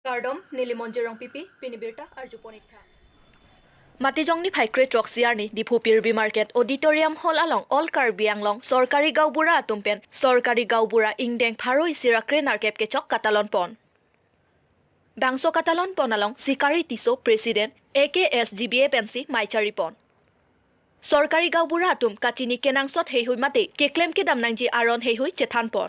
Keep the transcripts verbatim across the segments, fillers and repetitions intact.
Kardom, neli Monjir Rongpipi, pini birta arjupon-ik tha. Matijong niphai kre-throksi arni Diphu Pirbi Market Auditorium Hall along All Karbi Anglong Sorkari Gaonbura atum pen Sorkari Gaonbura ingdeng pharo isi ra kre-nerkep kechok katalon pon. Bangso katalon pon along Sikari Tisso, President, A K S G B A pensi mei chari pon. Sorkari gaonbura atum kachini kenangsot heihui mate keklem kedam nangji aron heihui chethan pon.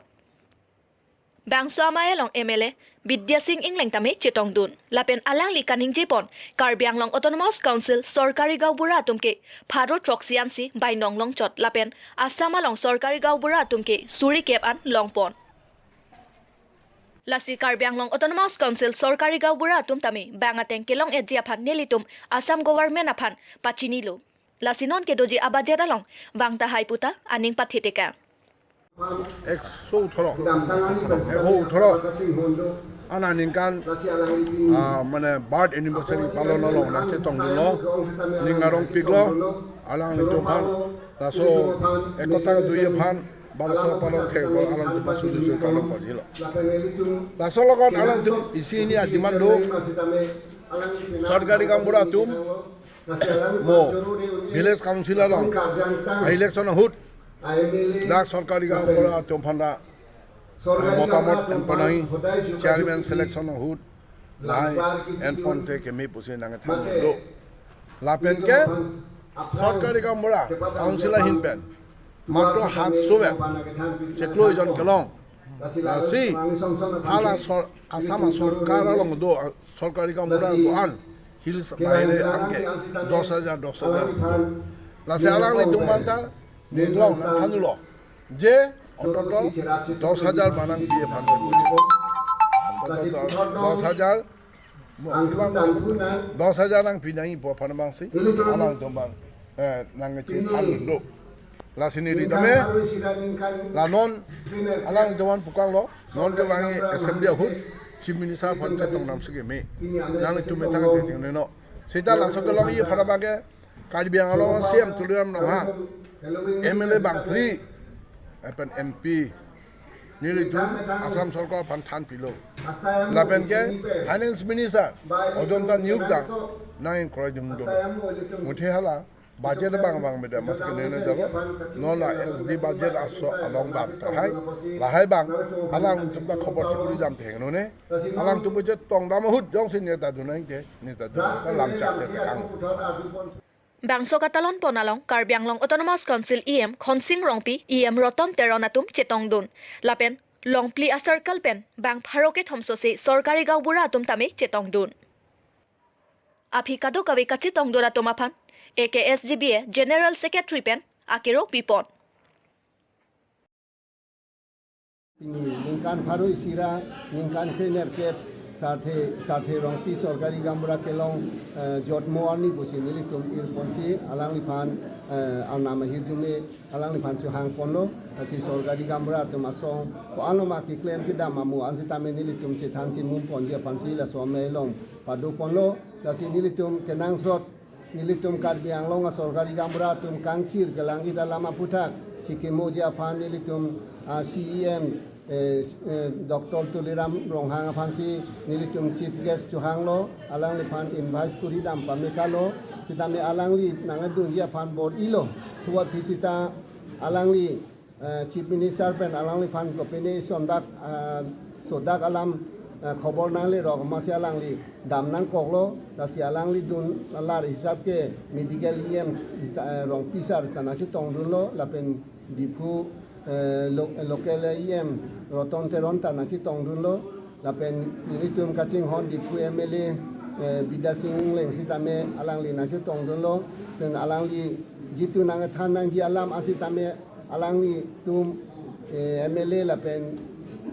Bangso amei along M L A Bidya Sing Engleng tame chetongdun. Lapen alangli kaningje pon, Karbi Anglong Autonomous Council sorkari gaonbura atum ke pharo throksi ansi bainong longchot lapen Assam along sorkari gaonbura atum ke suri kep an long pon. Lasi Karbi Anglong Autonomous Council sorkari gaonbura atum tame bang ateng kelong-etji aphan nelitum Assam Government aphan pachinilo. Lasi non kedoji a-budget along vang tahai pu ta aning pathetekang. একশো ওঠৰ, এশ ওঠৰ। আনা ningkan, ah, mane birth anniversary palon along nangchetongdunlo, ning arongpiklo, alanglitum aphan, laso ekota dui aphan, bangso palon thek, alangtum aphan suri suri palon pajilo. Laso logot alangtum isi hini a-demand do, sorkari gaonbura atum, mo village council along election ahut dak sorkari gaonbura atum aphan ta, ah, motamot enpon nangji, chairman selection ahut lahai enponte keme pusi nangthan do. Lapen ke sorkari gaonbura council ahin pen matro hat suvet chiklo jon kelong. Lasi hala sor-, Assam sorkar along do, ah, sorkari gaonbura do-an hills bahire anke dos hajar, dos hajar. Lasi alanglitum aphan ta ningklong nangthanlo je ontoto dos hajar manang biye aphan. Ontoto dos hajar, mo, dos hajar nangpi nangji pu aphan abangsi alangtum aphan, eh, nangchethan do. Lasi neli tame, la non alangtum aphan pukanglo, non kevangji assembly ahut Chief Minister aphan chetong damsi keme, nangtum methang te ting no. Seta laso kelongji aphan abangke Karbi Anglong C M Tuliram Ronghang, M L A bangphli, lapen M P, nelitum Assam sorkar aphan thanpilo. Lapen ke Finance Minister Odonta Niyuk ta nang kroidun do. Muthe hala budget abang abang beda mas ke nene dabo. Non la S D budget aso along bang tahai, lahai bang, alangtum ta khobor chikuri dam theng none. Alangtum chetong dam ahut jongsi neta dun nangji te, neta dun ta lam chak chetekang. Bangso katalon pon along Karbi Anglong Autonomous Council E M Khonsing Rongpi, E M Roton Teron atum chetongdun. Lapen longphli a-circle pen bang pharo kethom sose sorkari gaonbura atum tame chetongdun. Aphi kadokave kachetongdun atum aphan A K S G B A General Secretary pen akero pipon. Pini ningkan pharo isi ra ningkan kre-nerkep Sarthe, Sarthe Rongpi sorkari gaonbura kelong, eh, jotmo arni pusi nelitum irponsi alangliphan, eh, arnam ahirjume alangliphan chohang ponlo. Lasi sorkari gaonbura atum asong ko-an loma keklem kedam amo an sitame nelitum chethansi mum ponji aphansi laso amei along pado ponlo. Lasi nelitum kenangsot nelitum Karbi Anglong asorkari gaonbura atum kangchir kelang-it alam aphuthak chikimoji aphan nelitum, ah, C E M, eh, eh, Doctor Tuliram Ronghang aphansi nelitum chief guest chohanglo, alangliphan invite kuri dam pamekalo, sitame alangli nangdunji aphan bor-ilo, thu aphi sita alangli eh, Chief Minister pen alangliphan kopine sondak, eh, sodak alam, eh, khobor nanglerok amatsi alangli dam nangkoklo, lasi alangli dun alar hisap ke medical E M ta, eh, Rongpi sir ta nangchetongdunlo, lapen Diphu, eh, lo-, local E M Roton Teron ta nangchetongdunlo, lapen nelitum kachinghon Diphu M L A, eh, Bidya Sing Engleng sitame alangli nangchetongdunlo, pen alangli jitu nangthan nangji alam an sitame alanglitum, eh, M L A lapen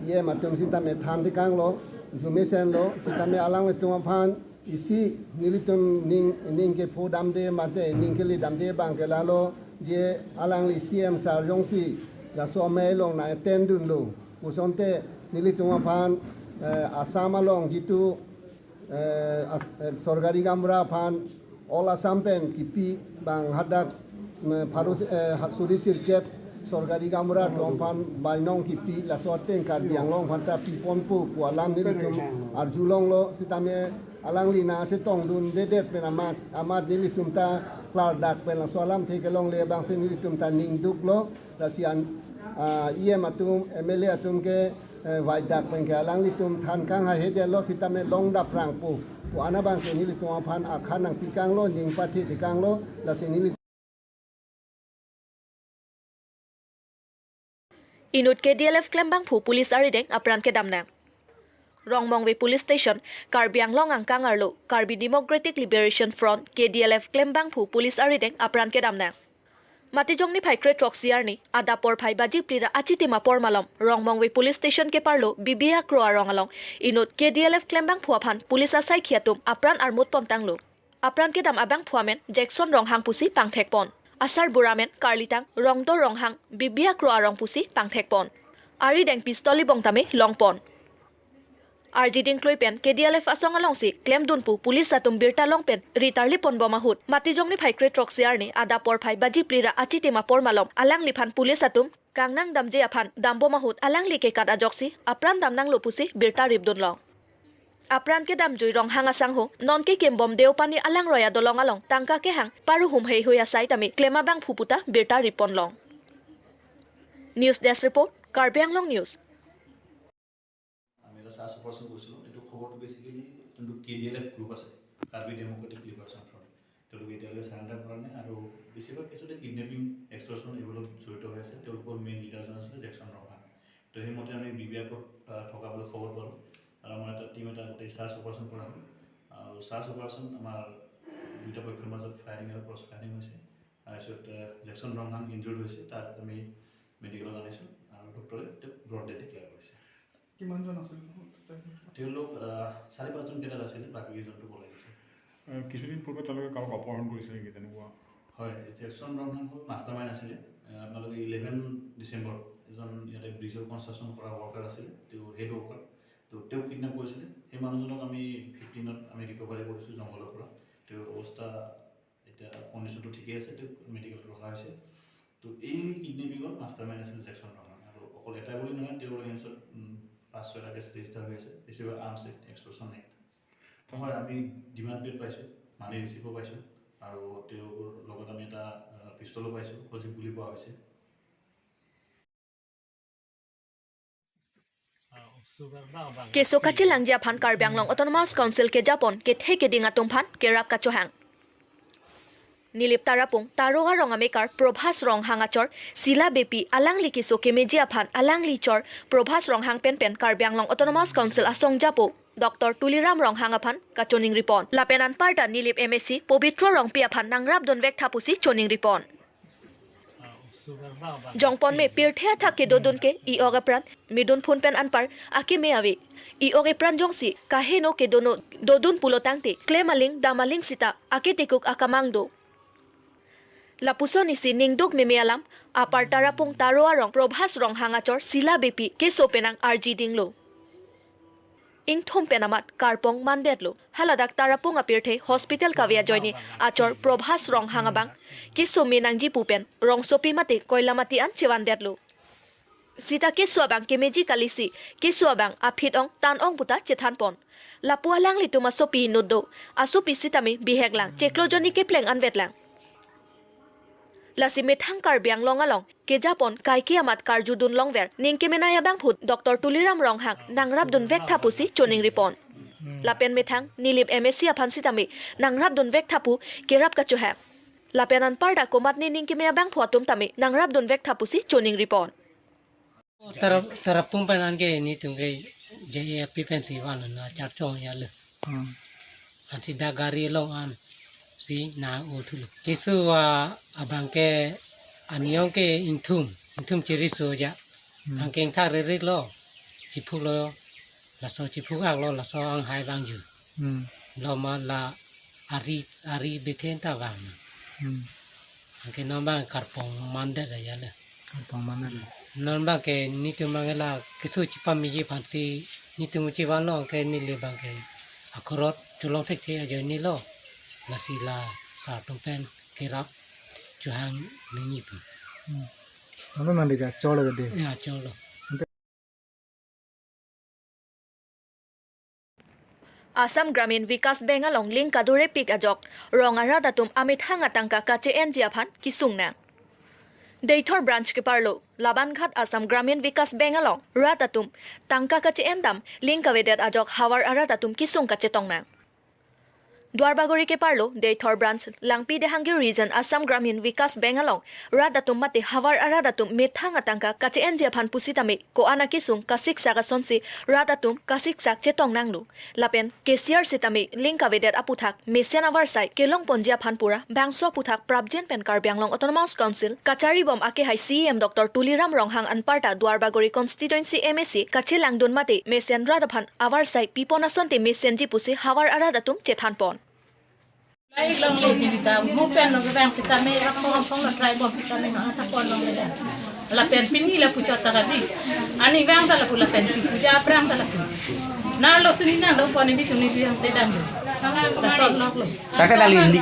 E M atum sitame thantekanglo, jumesenlo, sitame alanglitum aphan isi nelitum ning, ning kepho damde mate ning kele damde abang ke lalo, je alangli C M sir jongsi laso amei along nang-attend dunlo, pusonte nelitum aphan, eh, Assam along jitu eh, as-, eh, sorkari gaonbura aphan All Assam pen kipi bang hadak, mm, pharo si-, eh, ha-, suri sirkep Sorkari gaonbura atum aphan bainong kipi, laso ateng Karbi Anglong aphan ta piponpo pu alam nelitum arjulonglo, sitame alangli nangchetongdundedet pen amat, amat nelitum ta klardak pen laso alamthe kelongle abangsi nelitum ta ningduklo, lasi an, ah, E M atum, M L A atum ke, eh, vaidak pen ke alanglitum than kanghai hedetlo, sitame long daprangpo pu an abangsi nelitum aphan akhan nangpikanglo, ning pathe-ikanglo, lasi neli Inut K D L F klembangphu police arideng apran kedam nang. Rongmongve Police Station, Karbi Anglong angkang arlo, Karbi Democratic Liberation Front, K D L F klembangphu police arideng apran kedam nang. Matijong niphai kre-throksi arni, adap porphai baji phli ra achitim apor malom, Rongmongve Police Station keparlo, Bibia Kro arong along, inut K D L F klembangphu aphan police asaikhi atum apran armut pontanglo. Apran kedam abangphu amen Jackson Ronghang pusi pangthekpon. Asarbura amen karlitang Rongdo Ronghang, Bibia Kro arong pusi pangthekpon. Arideng pistol ibong tame longpon. Arjiding klui pen K D L F asong alongsi klemdun pu police atum birta long pen ritarlipon bom ahut, Matijong niphai kre-throksi arni adap porphai baji phli ra achitim apor malom alangliphan police atum kangnang damji aphan dambom ahut alangli kekat ajoksi apran damnanglo pusi birta ripdunlong. Apran kedamjui Ronghang asangho, nonke Kembom Deopani alangroi adolong along tangka kehang paruhum heihui asai tame klem abangphu puta birta ripponlong. News Desk Report, Karbi Anglong News. আমি এটা search operation কৰিছিলোঁ। এইটো খবৰটো বেচিকেলি যোনটো K D L F group আছে, Karbi democratic liberation front, তেওঁলোকে এতিয়ালৈকে চাৰেণ্ডাৰ কৰা নাই আৰু বেছিভাগ কেছতে কিডনেপিং, এক্সটৰ্চন এইবোৰত জড়িত হৈ আছে। তেওঁলোকৰ মেইন লিডাৰজন আছিলে জেকচন ৰংহাং। তো সেইমতে আমি বি বি আৰ কোৰ্ট, আহ, থকা বুলি খবৰ পালোঁ আৰু আমাৰ এটা টিম এটা গোটেই চাৰ্চ অপাৰেশ্যন কৰা হ'ল। আৰু চাৰ্চ অপাৰেশ্যন আমাৰ দুইটা পক্ষৰ মাজত ফায়াৰিং আৰু ক্ৰছ ফায়াৰিং হৈছে। তাৰপিছত, আহ, জেকচন ৰংহাং ইনজুৰ্ড হৈছে, তাক আমি মেডিকেলত আনিছোঁ আৰু ডক্টৰে তেওঁক ব্ৰড ডেড ডিক্লেয়াৰ কৰিছে। কিমানজন আছিল? তেওঁলোক, আহ, চাৰি পাঁচজন কেডাৰ আছিলে, বাকীকেইজনতো পলাই গৈছে। আহ, কিছুদিন পূৰ্বে তেওঁলোকে কাৰোবাক অপহৰণ কৰিছিলে নেকি তেনেকুৱা? হয়, জেকচন ৰংহাং হ'ল মাষ্টাৰ মাইণ্ড আছিলে। আহ, আপোনালোকে ইলেভেন ডিচেম্বৰ এজন ইয়াতে ব্ৰিজৰ কনষ্ট্ৰাকশ্যন কৰা ৱৰ্কাৰ আছিলে, তেওঁ হেড ৱৰ্কাৰ। তো তেওঁক কিডনেপ কৰিছিলে। সেই মানুহজনক আমি ফিফটিনত আমি ৰিকভাৰী কৰিছোঁ জংঘলৰ পৰা। তেওঁৰ অৱস্থা এতিয়া কণ্ডিশ্যনটো ঠিকেই আছে, তেওঁক মেডিকেলত ৰখা হৈছে। তো এই কিডনেপিঙৰ মাষ্টাৰ মাইণ্ড আছিল জেকচন ৰংহাং। আৰু অকল এটা বুলি নহয়, তেওঁৰ এগেইনষ্টত, উম, পাঁচ ছয়টা কেছ ৰেজিষ্টাৰ হৈ আছে, বেছিভাগ আৰ্মছ এক্ট, এক্সটৰ্চন এক্ট। হয়, আমি ডিমাণ্ড পেড পাইছোঁ, মানি ৰিচিপ্টো পাইছোঁ আৰু তেওঁৰ লগত আমি এটা, আহ, পিষ্টলো পাইছোঁ, সজীৱ গুলী পোৱা হৈছে। Keso kachelangji aphan Karbi Anglong Autonomous Council kejapon kethe keding atum aphan kerap kachohang. Nilip Tarapung Taro arong amekar Probhas Ronghang achor Sila Beypi alangli keso kemeji aphan alangli chor Probhas Ronghang penpen Karbi Anglong Autonomous Council asong japo Doctor Tuliram Ronghang aphan kachoningripon. Lapen anparta Nilip M A C Pobitro Rongpi aphan nangrapdun vektha pusi choningripon. Jongponme pirthe athak kedodun ke e-ok apran, midun phun pen anpar akeme ave. E-ok apran jongsi kaheno kedono dodun pulo tangte klem aling dam aling sita aketekuk akamang do. Lapuson isi ningduk meme alam, apar Tarapung Taro arong Probhas Ronghang achor Sila Beypi keso penang arjidinglo. Ingthum pen amat karpong mandetlo. Haladak Tarapung apirthe hospital kave ajoine achor Probhas Ronghang abang keso me nangji pu pen rongsopi mate koilamati an chevandetlo. Sita keso abang kemeji kalisi, keso abang aphit ong tan ong puta chethanpon. Lapu alanglitum asopi inut do, asopi sitame bihek lang, chiklo jonni kepleng anvet lang. Lasi methang Karbi Anglong along kejapon kaike amat karjudun longver ning kemenei abangphu Doctor Tuliram Ronghang nangrapdun vektha pusi choningripon. Lapen methang Nilip M A C aphan sitame nangrapdun vektha pu kerap kachohang. Lapen anparta komatne ning keme abangphu atum tame nangrapdun vektha pusi choningripon. Tarap, Tarapung pen anke nelitum ke J A P pensi van na charchong ya le. Hmm. Ansi dak gari along ansi na-o thulo. Keso abang ke ani-ong ke ingthum, ingthum chiriso ja. Hmm. Anke ingthak ririk lo, chiphuk lo, laso chiphuk ak lo, laso anghai vangju. Hmm. Lo ma la ari, ari bethen ta vang. Hmm. Anke non abang karpong mandet ya le. Karpong mandet ya. Non abang ke nelitum abang la keso chipameji aphansi nelitum chivan lo, anke neli abang ke akhorot cholong thekthe ajoine lo. Lasi la sar atum pen kerap chohang nangji pu. Hmm. Ano mandi ja cholo gede. Ya, cholo. Assam Gramin Vikas Bank along link kadure pik ajok rong arat atum amethang atangka kache-enji aphan kesung nang. Deithor branch keparlo Labanghat Assam Gramin Vikas Bank along rat atum tangka kache-en dam link kavedet ajok havar arat atum kesung kachetong nang. Duarbagori keparlo Deithor branch Langpi Dehanggi region Assam Gramin Vikas Bank along rat atum mate havar arat atum methang atangka kache-enji aphan pusitame ko-an akesung kasiksak asonsi rat atum kasiksak chetong nanglo. Lapen cashier sitame link kavedet aputhak mesen avarsai kelongponji aphan pura bangso aputhak prapjin pen Karbi Anglong Autonomous Council kacharibom akehai C E M Doctor Tuliram Ronghang anparta Duarbagori constituency M A C kachelangdun mate mesen rat aphan avarsai pipon asonte mesenji pusi havar arat atum chethanpon. Lai longle ji ta, mo pen longle bang sitame, aphong aphong lo try bom sitame, ma ta pon longle da. Lapen pini lapu chot ta kadi. Ani bang ta lapu lapen chu puja aphrang ta lapu. Na lo suni na lo pon ni suni biang sedang. Ta sot lok lo. Tata dali hindi.